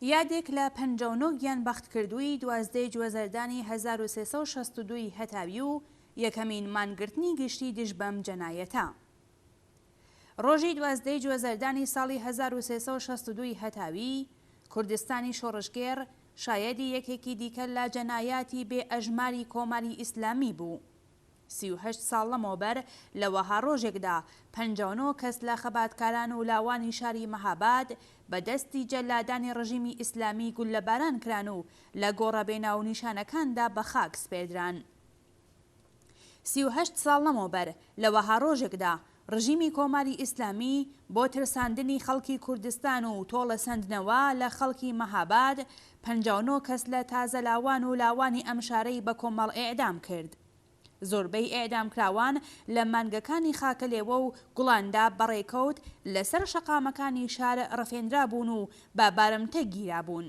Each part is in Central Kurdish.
یادێک لە 59 گیانبەختکردووی دوازدەی جوەزەردانی 1362 ی هەتاوی و یەکەمین مانگرتنی گشتی دژ بەم جەنایەتە. ڕۆژی دوازدەی جوەزەردانی ساڵی 1362 ی هەتاوی، کوردستانی شۆڕشگێڕ شایەدی یەکێکی دیکە لە جەنایاتی بێ ئەژماری کۆماری ئیسلامی بوو. 38 ساڵ لەمەوبەر لە وەها ڕۆژێکدا 59 کەس لە خەباتکاران و لاوانی شاری مەهاباد بە دەستی جەلادانی ڕژیمی ئیسلامی گوللەباران کران و لە گۆڕە بێ ناوونیشانەکاندا بە خاک سپێردران. 38 ساڵ لەمەوبەر لە وەها ڕۆژێکدا ڕژیمی کۆماری ئیسلامی بۆ ترساندنی خەڵکی کوردستان و تۆڵەسەندنەوە لە خەڵکی مەهاباد 59 کەس لە تازەلاوان و لاوانی ئەم شارەی بە کۆمەڵ ئێعدام کرد. زۆربەی ئێعدامکراوان لە مانگەکانی خاکەلێوە و گوڵاندا بە ڕێکەوت لەسەر شەقامەکانی شار ڕفێندرابوون و بە بارمتە گیرابوون.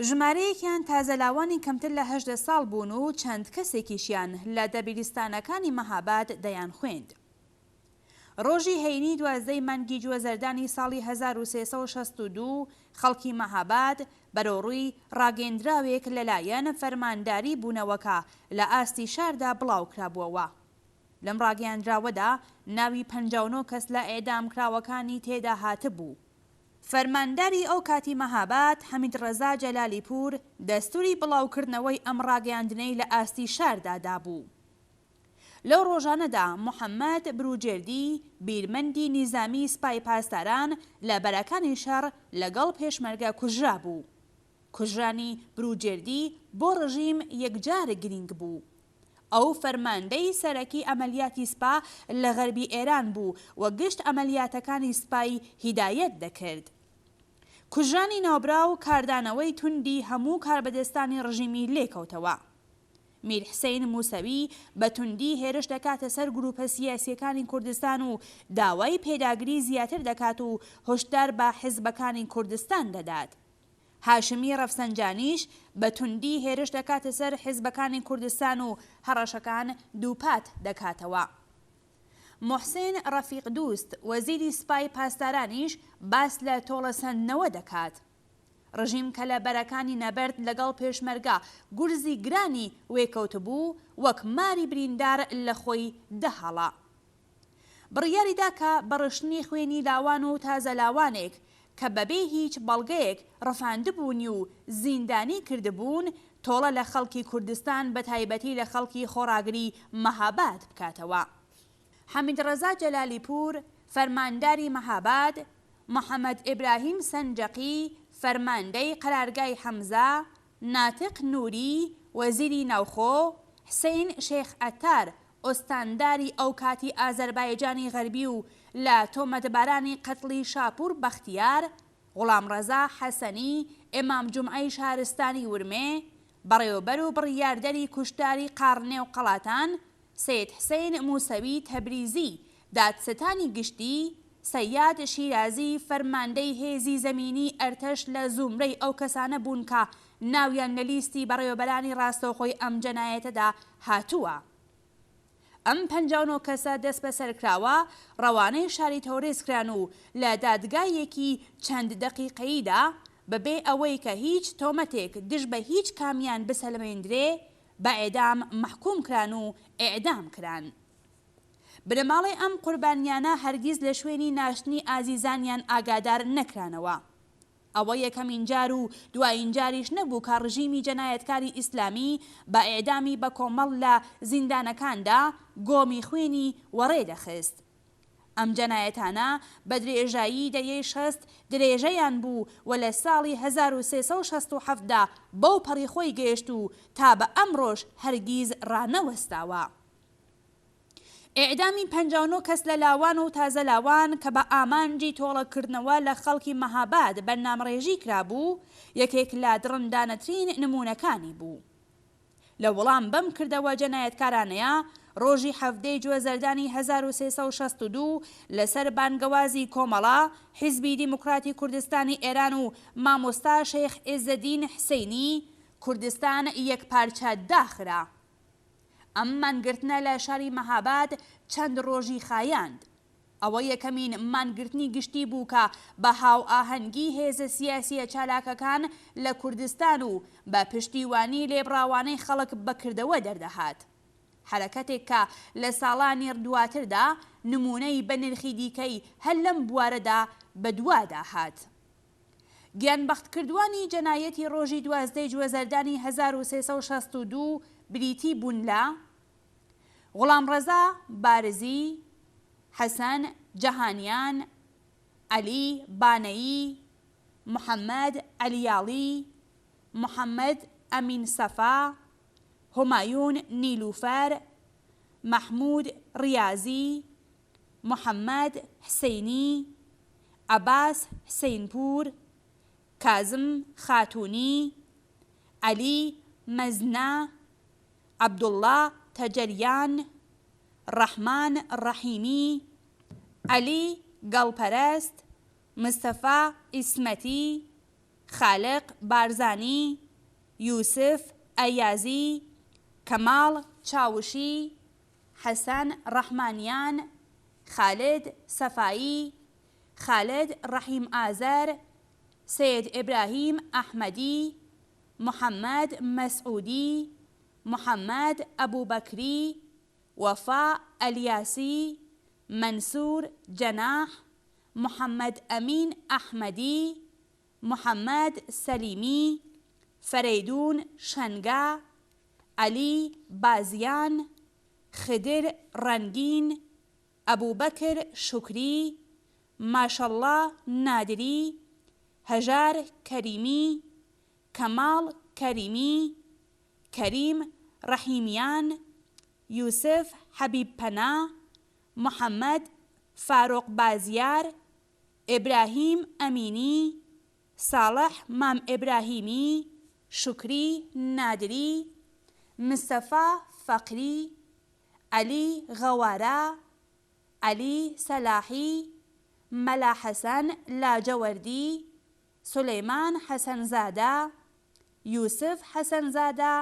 ژمارەیەکیان تازەلاوانی کەمتر لە 18 ساڵ بوون و چەند کەسێکیشیان لە دەبیرستانەکانی مەهاباد دەیانخوێند. ڕۆژی هەینی دوازدەی مانگی جوەزەردانی ساڵی 1362 خەڵکی مەهاباد بەرەوڕووی ڕاگەیەندراوێک لەلایەن فەرمانداری بوونەوەکە لە ئاستی شاردا بڵاوکرابووەوە. لەم ڕاگەیاندراوەدا ناوی 59 کەس لە ئێعدامکراوەکانی تێدا هاتبوو. فەرمانداری ئەو کاتی مەهاباد، حەمیدڕەزا جەلالیپوور، دەستووری بڵاوکردنەوەی ئەم ڕاگەیاندنەی لە ئاستی شاردا دابوو. لەو ڕۆژانەدا محەممەد بروجێردی، بیرمەندی نیزامیی سپای پاسداران لە بەرەکانی شەڕ لەگەڵ پێشمەرگە کوژرابوو. کوژرانی بروجێردی بۆ ڕژیم یەکجار گرینگ بوو. ئەو فەرماندەی سەرەکی عەمەلیاتی سپا لە غەربی ئێران بوو و گشت عەمەلیاتەکانی سپای هیدایەت دەکرد. کوژرانی ناوبراو کاردانەوەی توندی هەموو کاربەدەستانی ڕژیمی لێکەوتەوە. میر حسین موسەوی بە توندی هێرش دەکاتە سەر گروپە سیاسیەکانی کوردستان و داوای پێداگری زیاتر دەکات و هۆشدار بە حزبەکانی کوردستان دەدات. هاشمی ڕەفسەنجانیش بە توندی هێرش دەکاتە سەر حزبەکانی کوردستان و هەڕەشەکان دووپات دەکاتەوە. موحسین ڕەفیق دوست، وەزیری سپای پاسدارانیش باس لە تۆڵەسەندنەوە دەکات. ڕژیم کە لە بەرەکانی نەبەرد لەگەڵ پێشمەرگە گورزی گرانی وێکەوتبوو، وەک ماری بریندار لە خۆی دەهاڵا. بڕیاری دا کە بە ڕشتنی خوێنی لاوان و تازەلاوانێک کە بەبێ هیچ بەڵگەیەک ڕفاندبوونی و زیندانی کردبوون، تۆڵە لە خەڵکی کوردستان بەتایبەتی لە خەڵکی خۆڕاگری مەهاباد بکاتەوە. حەمیدڕەزا جەلالیپوور، فەرمانداری مەهاباد، محەمەد ئیبراهیم سەنجەقی، فەرماندەی قەرارگای حەمزە، ناتق نوری، وەزیری ناوخۆ، حسین شێخ عەتار، ئوستانداری ئەوکاتی ئازەربایجانی غەربی و لە تۆمەتبارانی قەتڵی شاپوور بەختیار، غوڵامڕەزا حەسەنی، ئیمام جومعەی شارستانی ورمێ، بەڕێوەبەر و بڕیاردەری کوشتاری قاڕنێ و قەڵاتان، سەید حسین موسەوی تەبریزی، دادستانی گشتی، سەیاد شیرازی فەرماندەی هێزی زەمینیی ئەرتەش لە زومرەی ئەو کەسانە بوون کە ناویان لە لیستی بەڕێوەبەرانی ڕاستەوخۆی ئەم جەنایەتەدا هاتووە. ئەم 59 کەسە دەستبەسەرکراوە ڕەوانەی شاری تەورێز کران و لە دادگایەکی چەند دەقیقەییدا بەبێ ئەوەی کە هیچ تۆمەتێک دژ بە هیچ کامیان بسەلمێندرێ بە ئێعدام مەحکووم کران و ئێعدام کران. بنەماڵەی ئەم قوربانیانە هەرگیز لە شوێنی ناشتنی ئازیزانیان ئاگادار نەکرانەوە. ئەوە یەکەمین جار و دوایین جاریش نەبوو کە ڕژیمی جەنایەتکاری ئیسلامی بە ئێعدامی بەکۆمەڵ لە زیندانەکاندا گۆمی خوێنی وەڕێ دەخست. ئەم جەنایەتانە بە درێژایی دەیەی 60 درێژەیان بوو و لە ساڵی 1367 دا بەو پەڕی خۆی گەیشت و تا بە ئەمڕۆش هەرگیز ڕانەوەستاوە. ئێعدامی 59 کەس لە لاوان و تازە لاوان کە بە ئامانجی تۆڵەکردنەوە لە خەڵکی مەهاباد بەرنامەڕێژی کرابوو، یەکێک لە دڕندانەترین نموونەکانی بوو. لە وەڵام بەم کردەوە جەنایەتکارانەیە، ڕۆژی حەڤدەی جۆزەردانی 1362 لەسەر بانگەوازی کۆمەڵە، حیزبی دیموکراتی کوردستانی ئێران و مامۆستا شێخ عێزەدین حسەینی، کوردستان یەکپارچە داخرا. ئەم مانگرتنە لە شاری مەهاباد چەند ڕۆژی خایاند. ئەوە یەکەمین مانگرتنی گشتی بوو کە بە هاوئاهەنگی هێزە سیاسییە چالاکەکان لە کوردستان و بە پشتیوانی لێبڕاوانەی خەڵک بە کردەوە دەردەهات. حەرەکەتێک کە لە ساڵانی دواتردا نموونەی بەنرخی دیکەی هەر لەم بوارەدا بەدوادا هات. گیانبەختکردووانی جەنایەتی ڕۆژی دوازدەی جوەزەردانی 1362 بریتی بوون لە، غوڵامڕەزا بارزی، حەسەن جەهانیان، عەلی بانەیی، محەمەد عەلیاڵی، محەمەد ئەمین سەفا، هومایون نیلوفەر، مەحموود ڕیازی، محەمەد حسەینی، عەباس حسەینپوور، کازم خاتوونی، عەلی مەزنە، عەبدوڵڵا تەجەریان، ڕەحمان ڕەحیمی، عەلی گەڵپەرەست، مستەفا عیسمەتی، خالق بارزانی، یوسف ئەیازی، کەماڵ چاوشی، حەسەن ڕەحمانیان، خالد سەفایی، خالد ڕەحیم ئازەر، سەید ئیبراهیم ئەحمەدی، محەمەد مەسعودی، محەمەد ئەبوبەکری، وەفا ئەلیاسی، مەنسور جەناح، محەمەد ئەمین ئەحمەدی، محەمەد سەلیمی، فەرەیدوون شەنگە، عەلی بازیان، خدر ڕەنگین، ئەبوبەکر شوکری، ماشەڵڵا نادری، هەژار کەریمی، کەماڵ کەریمی، کەریم ڕەحیمیان، یوسف حەبیبپەنا، محەمەد فارۆق بازیار، ئیبراهیم ئەمینی، ساڵح مام ئیبراهیمی، شوکری نادری، مستەفا فەقری، عەلی غەوارە، عەلی سەلاحی، مەلا حەسەن لاجەوەردی، سولەیمان حەسەنزادە، یوسف حەسەنزادە،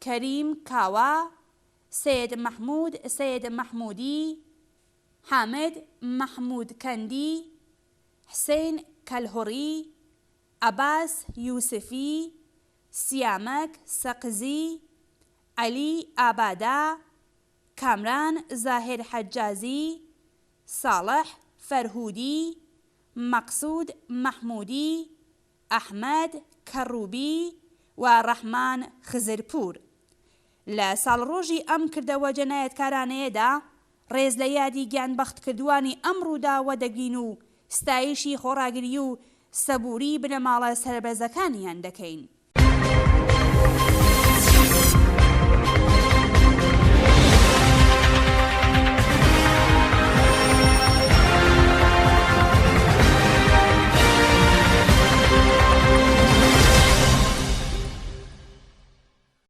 کەریم کاوە، سەید مەحموود سەید مەحموودی، حامد مەحموودکەندی، حسین کەلهوڕی، عەباس یوسفی، سیامەک سەقزی، عەلی ئابادە، کامران زاهیر حەجازی، ساڵح فەرهوودی، مەقسوود مەحموودی، ئەحمەد کەڕووبی و ڕەحمان خزرپوور. لە ساڵڕۆژی ئەم کردەوە جەنایەتکارانەیەدا ڕێز لە یادی گیانبەختکردووانی ئەم ڕووداوە دەگرین و ستایشی خۆڕاگریی و سەبووریی بنەماڵە سەربەرزەکانیان دەکەین.